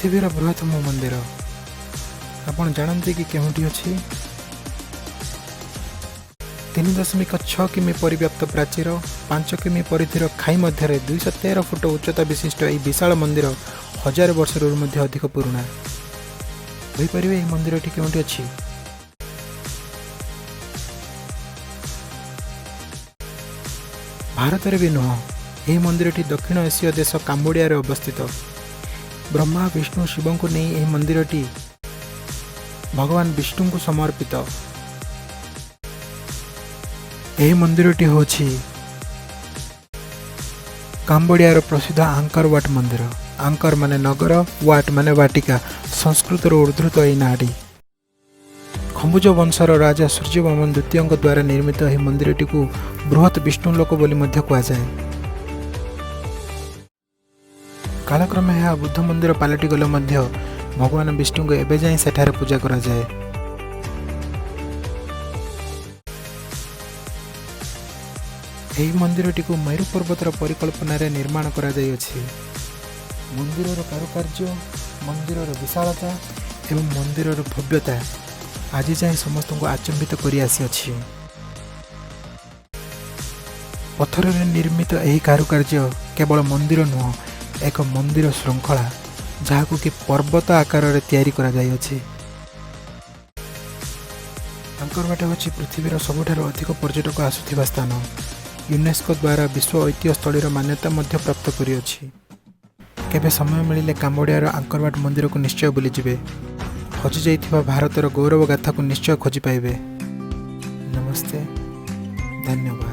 ପୃଥିବୀର ବୃହତ୍ତମ ମନ୍ଦିର। ଆପଣ ଜାଣନ୍ତି କି କେଉଁଠି ଅଛି? 3.6 କିମି ପରିବ୍ୟାପ୍ତ ପ୍ରାଚୀର, 5 କିମି ପରିଧିର ଖାଇ ମଧ୍ୟରେ 213 ଫୁଟ ଉଚ୍ଚତା ବିଶିଷ୍ଟ ଏହି ବିଶାଳ ମନ୍ଦିର 1000 ବର୍ଷରୁ ମଧ୍ୟ ଅଧିକ ପୁରୁଣା। କହିପାରିବେ, ଏହି ମନ୍ଦିରଟି କେଉଁଠି ଅଛି? ଭାରତରେ ବି ନୁହଁ। ଏହି ମନ୍ଦିରଟି ଦକ୍ଷିଣ ଏସୀୟ ଦେଶ କାମ୍ବୋଡ଼ିଆରେ ଅବସ୍ଥିତ। ବ୍ରହ୍ମା, ବିଷ୍ଣୁ, ଶିବଙ୍କୁ ନେଇ ଏହି ମନ୍ଦିରଟି ଭଗବାନ ବିଷ୍ଣୁଙ୍କୁ ସମର୍ପିତ। ଏହି ମନ୍ଦିରଟି ହେଉଛି କାମ୍ବୋଡ଼ିଆର ପ୍ରସିଦ୍ଧ ଆଙ୍କର୍ ୱାଟ୍ ମନ୍ଦିର। ଆଙ୍କର୍ ମାନେ ନଗର, ୱାଟ୍ ମାନେ ବାଟିକା। ସଂସ୍କୃତରୁ ଉଦ୍ଧୃତ ଏହି ନାଁଟି। ଖମ୍ବୁଜ ବଂଶର ରାଜା ସୂର୍ଯ୍ୟବର୍ମନ ଦ୍ୱିତୀୟଙ୍କ ଦ୍ୱାରା ନିର୍ମିତ ଏହି ମନ୍ଦିରଟିକୁ ବୃହତ୍ ବିଷ୍ଣୁ ଲୋକ ବୋଲି ମଧ୍ୟ କୁହାଯାଏ। କାଳକ୍ରମେ ଏହା ବୁଦ୍ଧ ମନ୍ଦିର ପାଲଟିଗଲେ ମଧ୍ୟ ଭଗବାନ ବିଷ୍ଣୁଙ୍କୁ ଏବେ ଯାଏଁ ସେଠାରେ ପୂଜା କରାଯାଏ। ଏହି ମନ୍ଦିରଟିକୁ ମେରୁ ପର୍ବତର ପରିକଳ୍ପନାରେ ନିର୍ମାଣ କରାଯାଇଅଛି। ମନ୍ଦିରର କାରୁକାର୍ଯ୍ୟ, ମନ୍ଦିରର ବିଶାଳତା ଏବଂ ମନ୍ଦିରର ଭବ୍ୟତା ଆଜି ଯାଏଁ ସମସ୍ତଙ୍କୁ ଆଚମ୍ବିତ କରି ଆସିଅଛି। ପଥରରେ ନିର୍ମିତ ଏହି କାରୁକାର୍ଯ୍ୟ କେବଳ ମନ୍ଦିର ନୁହଁ, ଏକ ମନ୍ଦିର ଶୃଙ୍ଖଳା, ଯାହାକୁ କି ପର୍ବତ ଆକାରରେ ତିଆରି କରାଯାଇଅଛି। ଆଙ୍କରୱାଟ ହେଉଛି ପୃଥିବୀର ସବୁଠାରୁ ଅଧିକ ପର୍ଯ୍ୟଟକ ଆସୁଥିବା ସ୍ଥାନ। ୟୁନେସ୍କୋ ଦ୍ୱାରା ବିଶ୍ୱ ଐତିହ୍ୟ ସ୍ଥଳୀର ମାନ୍ୟତା ମଧ୍ୟ ପ୍ରାପ୍ତ କରିଅଛି। କେବେ ସମୟ ମିଳିଲେ କାମ୍ବୋଡ଼ିଆର ଆଙ୍କରୱାଟ ମନ୍ଦିରକୁ ନିଶ୍ଚୟ ବୁଲିଯିବେ। ହଜିଯାଇଥିବା ଭାରତର ଗୌରବ ଗାଥାକୁ ନିଶ୍ଚୟ ଖୋଜି ପାଇବେ। ନମସ୍ତେ, ଧନ୍ୟବାଦ।